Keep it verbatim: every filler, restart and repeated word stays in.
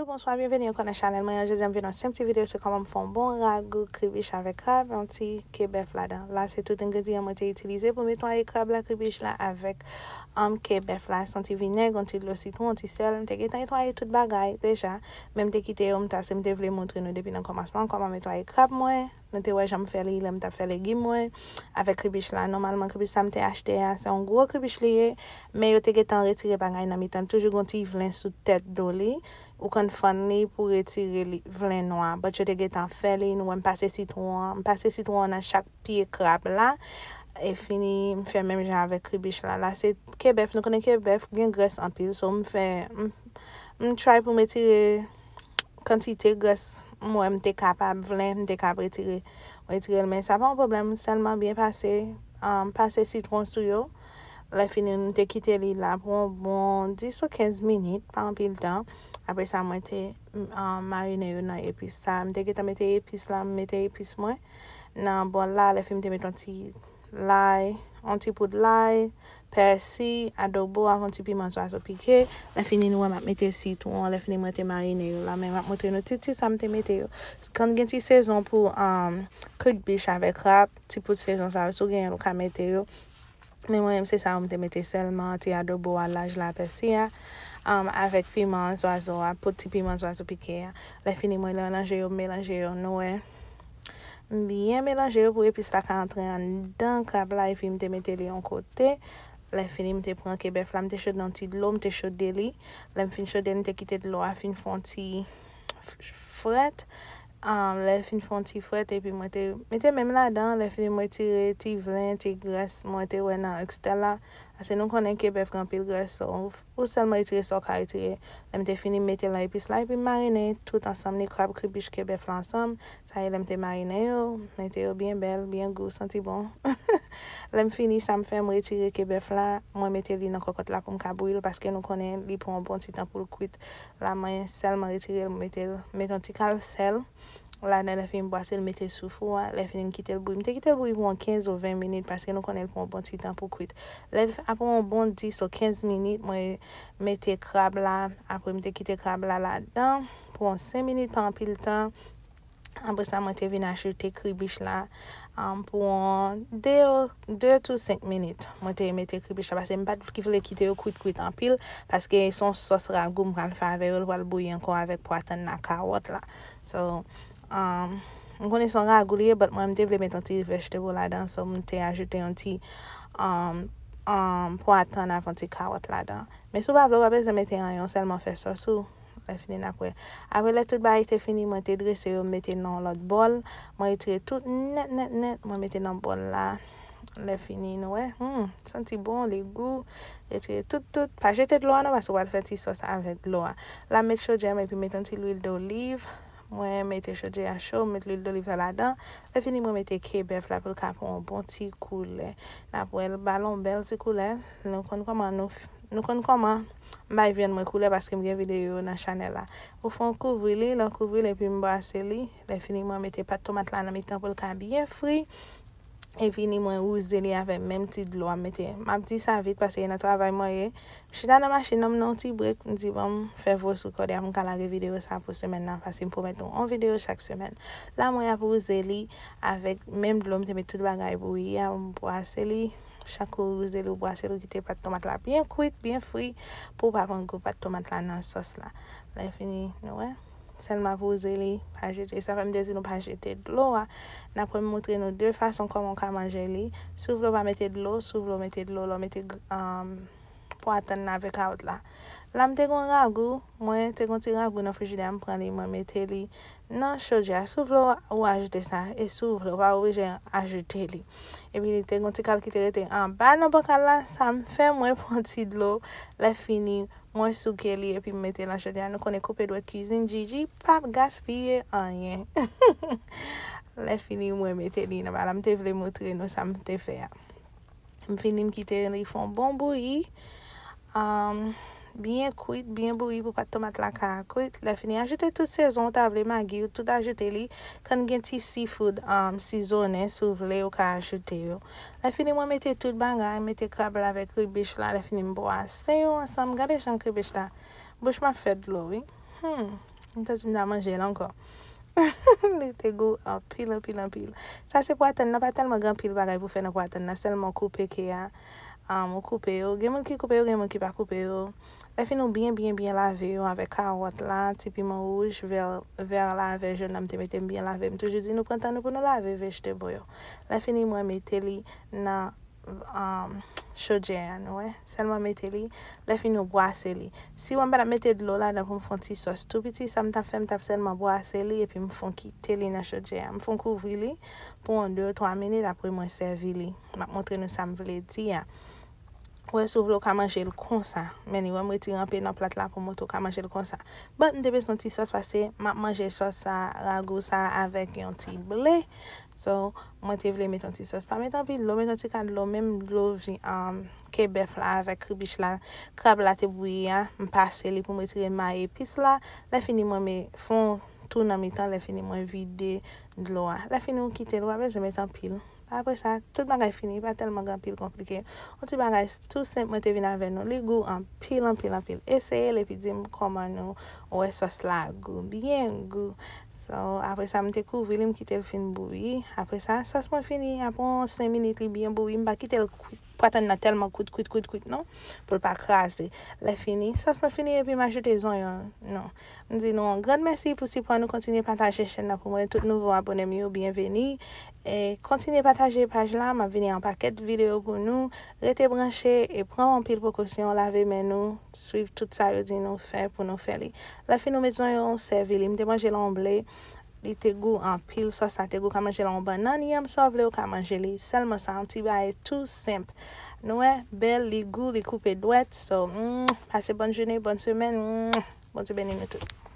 Bonswa, byenveni ankò nan chanèl mwen an. Jodi a m vin yon senp ti videyo, se kòman m fè yon bon ragou kribich avèk krab, yon ti ke bèf ladan. La se tout engredyan mwen te itilize pou m netwaye krab la, kribich la avèk um, ke bèf la. Se yon ti vinèg, yon ti dlo sitwon, yon ti sèl. M te gentan netwaye tout bagay deja, men m te kite yo m ta se m te vle montre nou depi nan kòmansman kòman m netwaye krab mwen. Nou te wè jan m fè li lè m t ap fè legim mwen avèk kribich la. Nòmalman, kribich sa m te achte a, se yon gwo kribich li ye, men yo te gentan retire bagay nan mitan l. Toujou gen yon ti vlen sou tèt do li. Ou konn fann li pou retire li, vlen nwa. But yo te gentan fè li, nou wè m pase sitwon an. M pase sitwon an nan chak pye krab la. E fini, m fè menm jan avèk kribich la. La se ke bèf, nou konnen ke bèf gen grès anpil. So m fè, m, m try pou m retire kantite grès m wè m te kapab, vlen m te kab retire, retire l, men sa pa yon pwoblèm, sèlman byen pase, um, pase sitwon sou yo. Lè fini, m te kite li la pou yon bon dis ou kenz minit, pa anpil tan. Apre sa, mwen te um, marine yo nan epis sa. M te gentan mete epis la, m mete epis mwen nan bòl la. Lè fini, m te mete yon ti lay, yon ti poud lay, pèsi, adobo avè yon ti piman zwazo pike. Lè fini, nou wè m ap mete sitwon. Lè fini, mwen te marine yo la, men m ap montre nou ti ti sa m te mete yo. Kan gen ti sezon pou um, kribich avèk krab, ti poud sezon sa yo, si w genyen l, ou ka mete yo. Men mwen menm, se sa yo m te mete sèlman, ti adobo a, laj la, pèsi a, um, avèk piman zwazo a, poud ti piman zwazo pike a. Lè fini, mwen melanje yo, m melanje yo, nou wè. M byen melanje yo pou epis la ka antre anndan krab la, epi m te mete li yon kote. Lè fini, m te pran ke bèf la, m te chode nan ti dlo, m te chode li. Lè m fin chode, m te kite dlo a fin fè yon ti f- frèt. Um, lè l fin fè yon ti frèt, epi mwen te mete men m ladan. Lè fini, mwen retire ti vlen, ti grès mwen te wè nan ekstè la. Paske nou konnen ke bèf gen anpil grès, so, ou, ou sèlman retire sa w ka retire. Lè m te fini, m mete l nan epis la, epi m marine tout ansanm, ni krab, kribich, ke bèf la ansanm. Sa e lè m te marine yo, mete yo byen bèl, byen gou, santi bon. Lè m fini, sa m fè, m retire ke bèf la, mwen mete li nan kòkòt la pou m ka bouyi l, paske nou konnen li pran yon bon ti tan pou l kwit. La, mwen sèlman retire l, mete l, mete yon ti kal sèl ladan, lè fini m bwase l, mete l sou fou a, lè fini m kite l bouyi. M te kite l bouyi pou yon kenz ou ven minit, paske nou konnen l pran yon bon ti tan pou kwit. Lè l ap pran yon bon dis ou kenz minit, mwen mete krab la, apre m te kite krab la ladan pou yon senk minit, pa anpil tan. Apre sa, mwen te vin ajoute kribich la, um, pou yon de, de tou senk minit. Mwen te mete kribich la, paske m pa t ki vle kite yo kwit kwit anpil, paske se yon sòs ragou m pral fè avè yo, l pral bouyi ankò avèk pwa tann la, kawòt la. So, um, m konnen se yon ragou li ye, but mwen, m te vle mete yon ti vegetable ladan, so m te ajoute yon ti, um, um, pwa tann avè yon ti kawòt ladan. Men si w pa vle, w pa bezwen mete anyen, w sèlman fè sòs ou. Lè fini n ap wè. Apre lè tout bagay te fini, mwen te drese yo, m mete nan yon lòt bòl. Mwen retire tout nèt, nèt, nèt, mwen mete nan bòl la. Lè fini, nou wè, hmm, santi bon, li gou. Retire tout, tout. Pa jete dlo a non, paske w pral fè ti sòs avèk dlo a. La, m met chodyè m epi m met yon ti lwil doliv. Mwen mete chodyè a cho, m met lwil doliv la ladan. Lè fini, mwen mete ke bèf la pou l ka pran yon bon ti koulè. N ap wè l ba l yon bèl ti koulè. Nou konn kòman nou f- Nou konn kòman m bay vyann mwen koulè paske m gen videyo yo nan chanèl la. Ou fè yon kouvri li, lè w kouvri l epi m brase li. Lè fini mwen mete pat tomat la nan mitan pou l ka byen fri. Epi ni mwen wouze li avè menm ti dlo a m mete. M ap di sa vit paske e nan travay mwen ye. M chita nan machin nan m nan yon ti brek. M di bon m fè voice record a pou m ka lage videyo sa pou semèn nan paske m pwomèt nou yon videyo chak semèn. La mwen ap wouze li avèk menm dlo m te met tout bagay bouyi a, m brase li. Chak ou wouze li, ou brase li, ou kite pat tomat la byen kwit, byen fri, pou w pa pran gou pat tomat la nan sòs la. Lè fini, nou wè. Sèlman pou wouze li, pa jete. Sa fè m te di nou pa jete dlo a. N ap moutre nou de fason kòman w ka manje li. Si w vle w pa mete dlo, si w vle w mete dlo, lè w mete, um, pwa tann nan avèk kawòt la. La m te gen yon ragou, mwen te gen yon ti ragou nan frijidè a, m pran li, mwen mete li nan chodyè a. Si w vle w ajoute sa, e si w vle, w pa oblije ajoute li. Epi li te gen yon ti kal ki te rete anba nan bokal la, sa m fè mwen pran ti dlo, lè fini, mwen souke li epi m mete l nan chodyè a. Nou konnen koupe dwèt kwizin Gigi p ap gaspiye anyen. Lè fini, mwen mete li nan ba la, m te vle moutre nou sa m te fè a. M fini, m kite li fè yon bon bouyi. Um, byen kwit, byen bouyi pou pat tomat la ka kwit. Lè fini, ajoute tout sezon ou ta vle, magi, ou tout ajoute li. Kan gen ti seafood, um, sizonnen, si w vle, ou ka ajoute yo. Lè fini, mwen mete tout bagay, mete krab la avèk kribich la. Lè fini, m bwase yo ansanm. Gade jan kribich la. Bouch m ap fè dlo, wi. Hmm. M santi m ta manje l ankò. Li te gou anpil, anpil, anpil. Sa se pwa tann nan, pa tèlman gen anpil bagay pou fè nan pwa tann nan, sèlman koupe ke a. Um, ou koupe yo. Gen moun ki koupe yo, gen moun ki pa koupe yo. Lè fini ou byen, byen, byen lave yo avèk kawòt la, ti piman wouj, vè, vè la, vè jòn nan, m te mete m byen lave. M toujou di nou pran tan nou pou nou lave vegetable yo. Lè fini mwen mete li nan um, chodyè a, nou wè. Sèlman mete li, lè fini ou bwase li. Si w wè m pa t ap mete dlo ladan pou m fè yon ti sòs tou piti, sa m t ap fè, m t ap sèlman bwase li epi m fè yon kite li nan chodyè a. M fè yon kouvri li pou yon de, twa minit, apre mwen sèvi li. M ap montre nou sa m vle di a. Ou wè, si w vle, ou ka manje l konsa. Men li wè m retire anpil nan plat la pou montre w ka manje l konsa. But m te bezwen yon ti sòs paske m ap manje sòs sa, ragou sa avèk yon ti ble. So, mwen te vle met yon ti sòs. Pa met anpil dlo, met yon ti ka dlo, menm dlo vi, um, ke bèf la avèk kribich la, krab la te bouyi a, m pase li pou m retire may epis la. Lè fini mwen met fè yon tou nan mitan, lè fini mwen vide dlo a. Lè fini ou kite l, ou pa bezwen met anpil. Apre sa, tout bagay fini, pa tèlman gen anpil konplike. Yon ti bagay tou senp mwen te vin avè nou. Li gou anpil, anpil, anpil. Eseye l epi di m kòman nou wè sòs la gou. Byen gou. So, apre sa, m te kouvri li, m kite l fin bouyi. Apre sa, sòs mwen fini. Apre yon senk minit, li byen bouyi. M pa kite l kwit. Pwa tann nan tèlman kwit, kwit, kwit, kwit, non. Pou l pa kraze. Lè fini, sòs mwen fini epi m ajoute zonyon. Non. M di nou yon gran mèsi pou sipò nou. Kontinye pataje chèn nan pou mwen. Tout nouvo abone m yo, byenveni. E kontinye pataje paj la. M ap vini an pakèt videyo pou nou. Rete branche e pran anpil prekosyon. Lave men nou. Swiv tout sa yo di nou fè pou nou fè li. Lè fini ou met zonyon, ou sèvi li. M te manje l an ble. Li te gou anpil, sòs sa te gou, ka manje l an bannann, yèm sa w vle, ou ka manje li. Sèlman sa, yon ti bagay tou senp. Nou wè, bèl, li gou, li koupe dwèt. So, mm, pase bòn jounen, bòn semèn. Mm, Bondye beni nou tout.